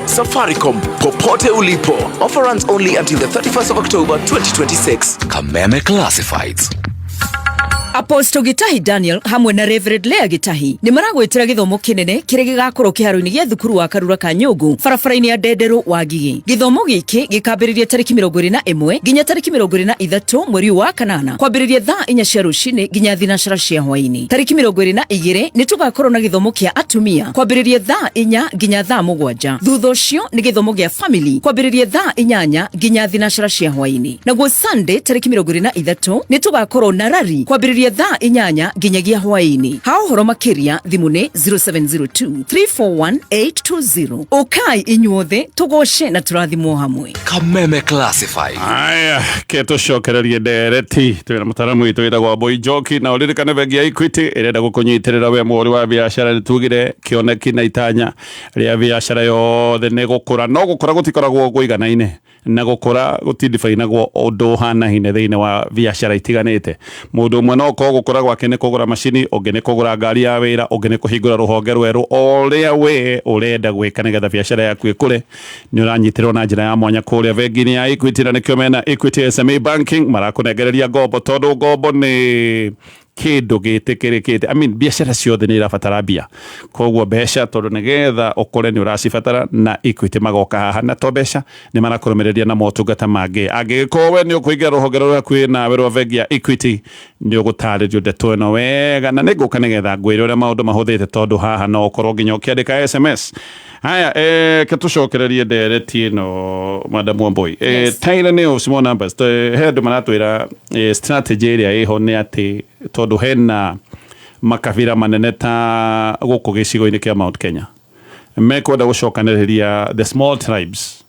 Safaricom, popote ulipo. Offer runs only until the 31st of October 2026. Kameme Classifieds. Apostle Gitahi Daniel hamwe na Reverend Lea Gitahi nĩ maragwĩtĩra gĩthomo kĩnene kĩrĩa gĩgakorwo kĩharo-inĩ gĩa thukuru wa Karura ka Nyũngũ barabara-inĩ ya Ndenderũ wa Ngigĩ. Gĩthomo gĩkĩ gĩkambĩrĩria tarĩki 21 nginya tarĩki 23 mweri ũyũ wa kanana kwambĩrĩria thaa 4 cia rũcinĩ nginya thinacara cia hwaĩ-inĩ. Tarĩki 22 nĩ tũgakorwo na gĩthomo kĩa atumia kwambĩrĩria thaa 4 nginya thaa 7. Thutha ũcio nĩ gĩthomo gĩa family kwambĩrĩria thaa 8 nginya thinacara cia hwaĩ-inĩ. Naguo Sunday tarĩki 23 nĩ tũgakorwo na rally kwambĩrĩria thaa 8 nginyagia hwaĩ-inĩ. Ha ũhoro makĩria thimũ nĩ 0702 341 820. Ũkai inyuothe tũgoce na tũrathimwo hamwe. Kameme Classified. Aya, ke tũcokererie ndereti twĩna mũtaramu witũ wĩtagwo Wambui Njoki, na ũririkane bengi ya Equity ĩrenda gũkũnyitĩrĩra we mũhũri wa biacara. Nĩ tugire kĩoneki na itanya rĩa biacara yothe nĩ gũkũra, no gũkũra gũtikoragwo kũiganaine na gũkũra gũtindibainagwo ũndũ ũhanaine thĩinĩ wa biacara itiganĩte. Mũndũ ũmwe no ũkorwo gũkũra gwake nĩ kũgũra macini, ũngĩ nĩ kũgũra ngari ya wĩra, ũngĩ nĩ kũhingũra rũhonge rwerũ. O ũrĩa we ũrenda gwĩka nĩgetha biacara yaku ĩkũre, nĩ ũranyitĩrwo na njĩra ya mwanya kũrĩa bengi-inĩ ya Equity, na nĩkĩo mena Equity SME Banking marakũnengereria ngombo, tondũ ngombo nĩ kĩndũ gĩtĩkĩrĩkĩte. I mean, biacara ciothe nĩ irabatara mbia, koguo mbeca, tondũ nĩgetha ũkũre nĩ ũracibatara, na Equity magoka haha na to mbeca, nĩ marakũrũmĩrĩria na motungata mangĩ. Angĩgĩkorwo we nĩ ũkũingĩra rũhonge rũrĩa hakuhĩ nawe rwa bengi ya Equity, nĩ ũgũtarĩrio ndeto ĩno wega, na nĩ ngũka nĩgetha ngwĩre ũrĩa maũndũ mahũthĩte, tondũ haha no ũkorwo nginya ũkĩandĩka SMS. Haya, ke tũcokererie ndereti ĩno, Madam Wambui. Yes. Tyranny of small numbers. He andũ maratwĩra strategy ĩrĩa ĩho nĩ atĩ tondũ hena makabira manene ta gũkũ gĩcigo-inĩ kĩa Mount Kenya mekwenda gũcokanĩrĩria the small tribes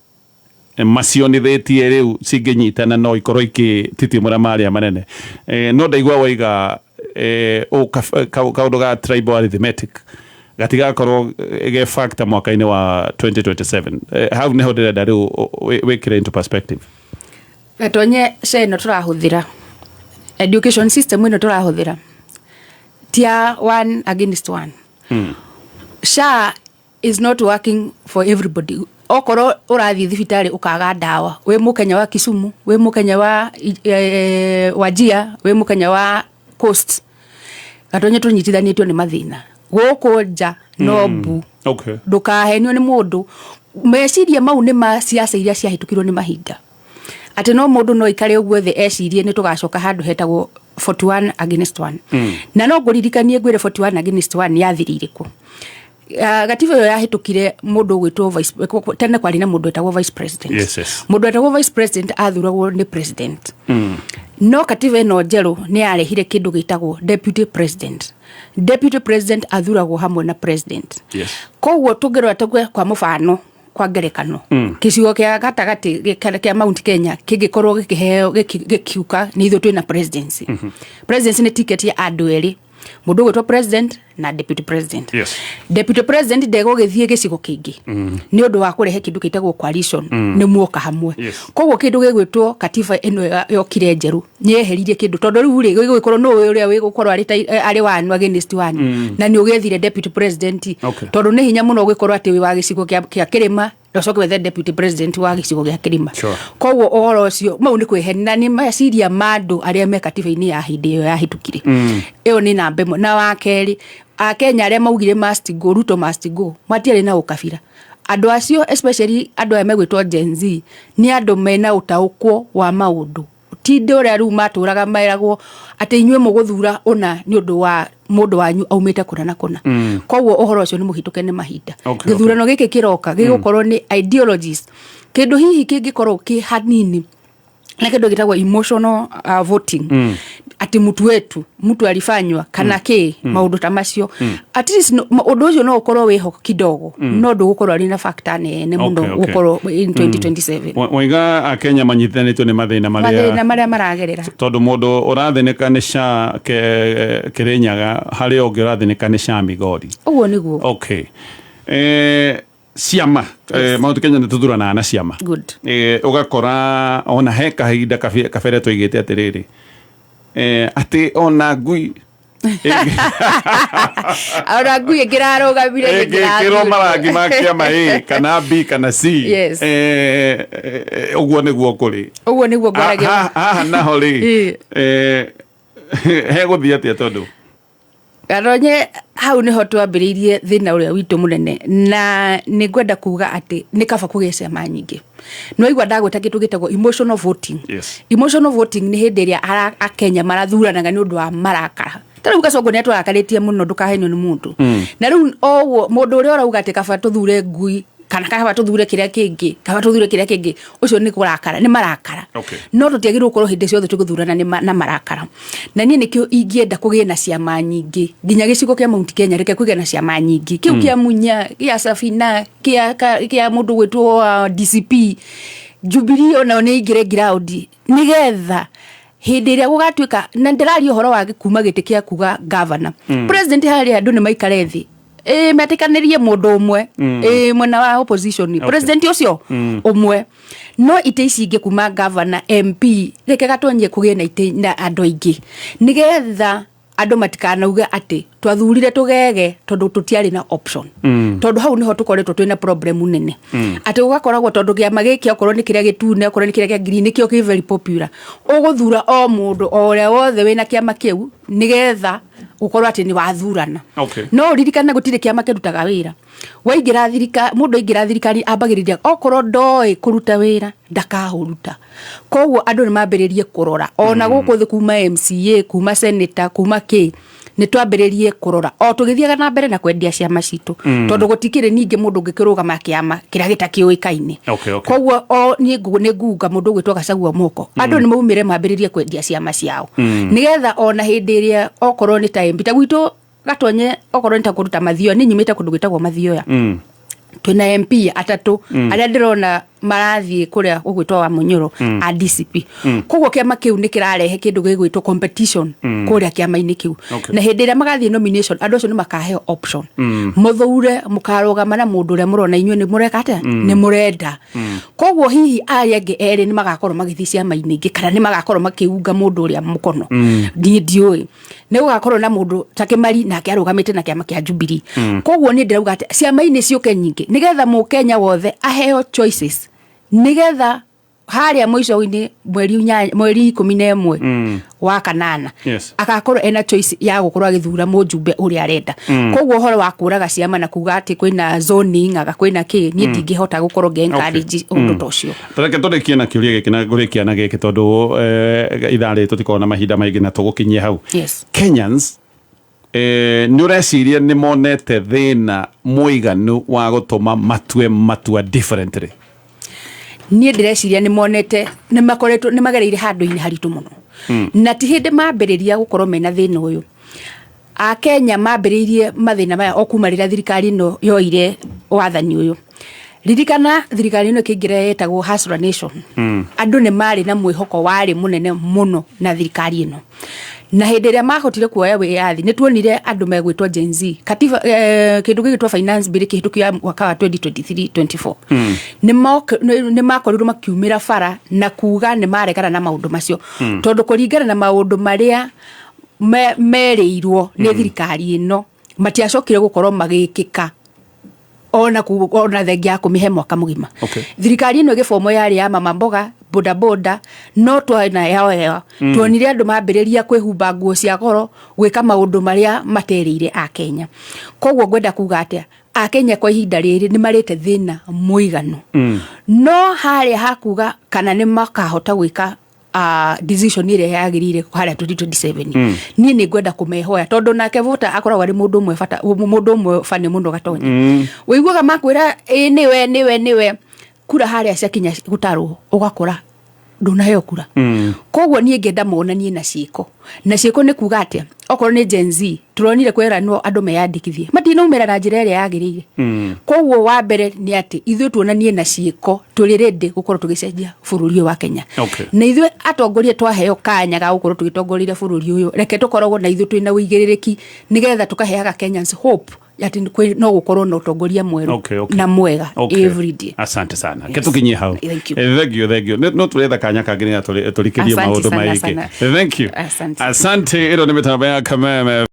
macionithĩtie rĩu cingĩnyitana no ikorwo ikĩtitimũra marĩa manene. No ndaigua waiga kaũndũ ga tribal arithmetic gatigakorwo ge factor mwaka-inĩ wa 2027. Hau nĩho ndĩrenda rĩu wĩkĩre into perspective. Gatonye, SHA ĩno tũrahũthĩra, education system ĩno tũrahũthĩra tia one against one. SHA is not working for everybody. Okorwo ũrathiĩ thibitarĩ ũkaga ndawa, wĩ Mũkenya wa Kisumu, wĩ Mũkenya wa Wajir, wĩ Mũkenya wa Coast, Gatonye, tũnyitithanĩtio nĩ mathĩna gũkũ nja no mbu. Ndũkahenio nĩ mũndũ. Meciria mau nĩ ma ciaca iria ciahĩtũkirwo nĩ mahinda, atĩ no mũndũ no ikare ũguo thĩ ecirie nĩ tũgacoka handũ hetagwo 41 against 1. Na no ngũririkanie ngwĩre 41 against 1 yathirire kũ. Gatiba ĩyo yahĩtũkire, mũndũ ũgwĩtwo vice, tene kwarĩ na mũndũ wetagwo vice president. Mũndũ wetagwo vice president athuragwo nĩ president. No katiba ĩno njerũ nĩ yarehire kĩndũ gĩtagwo deputy president. Deputy president athuragwo hamwe na president. Koguo tũngĩrora tuge kwa mũbano, kwa ngerekano, gĩcigo kĩa gatagatĩ kĩa Mount Kenya kĩngĩkorwo gĩkĩheo gĩkiuka nĩ ithuĩ twĩna presidency. Presidency nĩ ticket ya andũ erĩ, mũndũ ũgwĩtwo president na deputy president. Deputy president ndegũgĩthiĩ gĩcigo kĩngĩ nĩ ũndũ wa kũrehe kĩndũ gĩtagwo coalition. Nĩ muoka hamwe. Koguo kĩndũ gĩgwĩtwo katiba ĩno yokire njerũ nĩ yeheririe kĩndũ, tondũ rĩu rĩ gĩgũgĩkorwo nũ ũrĩa wĩgũkorwo arĩ arĩ one against one. Na nĩ ũgĩethire deputy president. Tondũ nĩ hinya mũno ũgĩkorwo atĩ wĩ wa gĩcigo kĩa kĩrĩma na ũcoke wethe deputy president wa gĩcigo gĩa kĩrĩma. Koguo ũhoro ũcio mau nĩ kwĩhenia na nĩ meciria ma andũ arĩa me katiba-inĩ ya hĩndĩ ĩyo yahĩtũkire. Ĩyo nĩ namba ĩmwe. Na wa kerĩ, Akenya arĩa maugire must go, Ruto must go, matiarĩ na ũkabira. Andũ acio, especially andũ aya megwĩtwo Gen Z, nĩ andũ mena ũtaũkwo wa maũndũ, ti ndĩ ũrĩa rĩu matũraga meragwo atĩ inyuĩ mũgũthura ũna nĩ ũndũ wa mũndũ wanyu aumĩte kũna na kũna. Koguo ũhoro ũcio nĩ mũhĩtũke nĩ mahinda. Gĩthurano gĩkĩ kĩroka gĩgũkorwo nĩ ideologies, kĩndũ hihi kĩngĩkorwo kĩ hanini na kĩndũ gĩtagwo emotional voting, atĩ mtu wetu, mtu alifanywa kana kĩ, maũndũ ta macio. At least ũndũ ũcio no ũkorwo wĩho kidogo, no ndũgũkorwo arĩ na factor nene mũno gũkorwo in 2027. Waiga Akenya manyitithanĩtio nĩ mathĩna marĩa mathĩna marĩa maragerera. Tondũ mũndũ ũrathĩnĩka nĩ SHA Kĩrĩnyaga, harĩ ũngĩ ũrathĩnĩka nĩ SHA Migori. Ũguo nĩguo. Okay, ciama, Mount Kenya nĩ tũthuranaga na ciama. Ũgakora ona he kahinda kabere twaigĩte atĩrĩrĩ, atĩ ona ngui Ona ngui ĩngĩrarũgamire. Ĩngĩkĩrwo marangi ma kĩama A kana B kana C. Yes. Ũguo nĩguo kũrĩ. Ũguo nĩguo ngwaragia. Haha naho rĩ, hegũthiĩ atĩa tondũ Gatonye, hau nĩho twambĩrĩirie thĩna ũrĩa witũ mũnene, na nĩ ngwenda kuga atĩ nĩ kaba kũgĩe ciama nyingĩ. Nĩwaigua ndagwĩta kĩndũ gĩtagwo emotional voting. Emotional voting nĩ hĩndĩ ĩrĩa akenya marathuranaga nĩ ũndũ wa marakara. Ta rĩu Gacongo nĩ atũrakarĩtie mũno, ndũkahenio nĩ mũndũ. Na rĩu o ũguo mũndũ ũrĩa ũrauga atĩ kaba tũthure ngui kana kaba tũthure kĩrĩa kĩngĩ, kaba tũthure kĩrĩa kĩngĩ, ũcio nĩ kũrakara, nĩ marakara. No tũtiagĩrĩirwo gũkorwo hĩndĩ ciothe tũgĩthurana na marakara. Na niĩ nĩkĩo ingĩenda kũgĩe na ciama nyingĩ nginya gĩcigo kĩa Mount Kenya, reke kũgĩe na ciama nyingĩ, kĩu kĩa Munya, kĩa Safina, kĩa mũndũ gwĩtwo wa DCP, Jubilee onayo nĩ ĩingĩre ground, nĩgetha hĩndĩ ĩrĩa gũgatuĩka, na ndĩraria ũhoro wa kuma gĩtĩ kĩa kuga governor, president, harĩa andũ nĩ maikare thĩ ĩ metĩkanĩrie mũndũ ũmwe ĩ mwena wa opposition, president ũcio ũmwe. No itĩ ici ingĩ kuma governor, MP, reke gatonye kũgĩe na itĩ na andũ aingĩ, nĩgetha andũ matikanauge atĩ twathurire tũgege tondũ tũtiarĩ na option. Tondũ hau nĩho tũkoretwo twĩna problem nene, atĩ gũgakoragwo tondũ kĩama gĩkĩ, okorwo nĩ kĩrĩa gĩtune, okorwo nĩ kĩrĩa kĩa green, nĩkĩo kĩ very popular, ũgũthura o mũndũ o ũrĩa wothe wĩna kĩama kĩu, nĩgetha gũkorwo atĩ nĩ wathurana. No ũririkane gũtirĩ kĩama kĩrutaga wĩra. Waingĩra thirikari, mũndũ aingĩra thirikari ambagĩrĩria, okorwo ndoĩ kũruta wĩra ndakahũruta. Koguo andũ nĩ mambĩrĩrie kũrora ona gũkũ thĩ, kuma MCA, kuma senator, kuma kĩ, nĩ twambĩrĩrie kũrora o tũgĩthiaga na mbere na kwendia ciama citũ, tondũ gũtikĩrĩ ningĩ mũndũ ũngĩkĩrũgama kĩama kĩrĩa gĩtakĩũĩkaine. Koguo o niĩ nĩ ngunga mũndũ ũgwĩtwo Gachagua moko, andũ nĩ maumĩre mambĩrĩrie kwendia ciama ciao, nĩgetha ona hĩndĩ ĩrĩa okorwo nĩ ta MP, ta gwitũ Gatonye, okorwo nĩ ta kũndũ ta Mathioya, niĩ nyumĩte kũndũ gwĩtagwo Mathioya, twĩna MP atatũ arĩa ndĩrona marathiĩ kũrĩa gũgwĩtwo wa Munyoro a DCP. Koguo kĩama kĩu nĩ kĩrarehe kĩndũ gĩgwĩtwo competition kũrĩa kĩama-inĩ kĩu. Na hĩndĩ ĩrĩa magathiĩ nomination, andũ acio nĩ makaheo option, mũthure mũkarũgama na mũndũ ũrĩa mũrona inyuĩ nĩ mũreka atĩa, nĩ mũrenda. Koguo hihi arĩa angĩ erĩ nĩ magakorwo magĩthiĩ ciama-inĩ ingĩ, kana nĩ magakorwo makĩunga mũndũ ũrĩa mũkono. Niĩ ndiũĩ, nĩ gũgakorwo na mũndũ ta Kĩmari nake arũgamĩte na kĩama kĩa Jubilee. Koguo niĩ ndĩrauga atĩ ciama-inĩ ciũke nyingĩ, nĩgetha mũkenya wothe aheo choices, nĩgetha harĩa mũico-inĩ mweri 11 wa kanana agakorwo ena choice ya gũkorwo agĩthura mũjumbe ũrĩa arenda. Koguo ũhoro wa kũraga ciama na kuga atĩ kwĩna zoning, aga kwĩna kĩ, niĩ ndingĩhota gũkorwo ngĩ encourage ũndũ ta ũcio. Reke tũrĩkie na kĩũria gĩkĩ na ngũrĩkia na gĩkĩ, tondũ ithaa rĩrĩ tũtikoragwo na mahinda maingĩ na tũgũkinyia hau. Kenyans, nĩ ũreciria nĩ monete thĩna mũiganu wa gũtũma matue matua differently? Niĩ ndĩreciria nĩ monete, nĩ makoretwo, nĩ magereire handũ-inĩ haritũ mũno, na ti hĩndĩ mambĩrĩria gũkorwo mena thĩna ũyũ. Akenya mambĩrĩirie mathĩna maya o kuma rĩrĩa thirikari ĩno yoire wathani ũyũ. Ririkana thirikari ĩno ĩkĩingĩra yetagwo Hustler Nation. Andũ nĩ marĩ na mwĩhoko warĩ mũnene mũno na thirikari ĩno, na hĩndĩ ĩrĩa mahotire kuoya wĩyathi nĩ tuonire andũ megwĩtwo Gen Z. Katiba, kĩndũ gĩgĩtwo finance bill kĩhĩtũkio mwaka wa 2023 24, nĩ makorirwo makiumĩra bara na kuga nĩ maregana na maũndũ macio, tondũ kũringana na maũndũ marĩa merĩirwo nĩ thirikari ĩno matiacokire gũkorwo magĩkĩka ona thengia ya kũmĩhe mwaka mũgima. Thirikari ĩno ĩgĩbomo yarĩ ya mama mboga, bodaboda, no twena yao yao tuonire andũ mambĩrĩria kwĩhumba nguo cia goro, gwĩka maũndũ marĩa materĩire akenya. Koguo ngwenda kuga atĩa, akenya kwa ihinda rĩrĩ nĩ marĩte thĩna mũiganu, no harĩa hakuga kana nĩ makahota gwĩka decision ĩrĩa yagĩrĩire harĩa 2027, niĩ nĩ ngwenda kũmehoya, tondũ nake voter akoragwo arĩ mũndũ ũmwe bata, mũndũ ũmwe bani mũno. Gatonya wĩiguaga makwĩra ĩ nĩwe nĩwe nĩwe, kura harĩa ciakinya gũtarwo ũgakora ndũnaheo kura. Koguo niĩ ngenda monanie na ciĩko, na ciĩko nĩ kuga atĩa, okorwo nĩ Gen Z tũronire kweranwo andũ meyandĩkithie, matinaumĩra na njĩra ĩrĩa yagĩrĩire. Koguo wa mbere nĩ atĩ ithuĩ tuonanie na ciĩko tũrĩ ready gũkorwo tũgĩcenjia bũrũri ũyũ wa Kenya. Na ithuĩ atongoria twaheo kanya ga gũkorwo tũgĩtongoria bũrũri ũyũ, reke tũkoragwo na ithuĩ twĩna ũigĩrĩrĩki, nĩgetha tũkaheaga Kenyans hope atĩ no gũkorwo na ũtongoria mwerũ na mwega every day. Asante sana. Ke tukinyie hau. Thank you. Thank you, thank you. No turetha kanya kangĩ nĩgetha tũrikĩrie Asante maũndũ sana, maingĩ. sana. Thank you. Asante. Asante. Ĩno nĩ mĩtambo ya Kameme.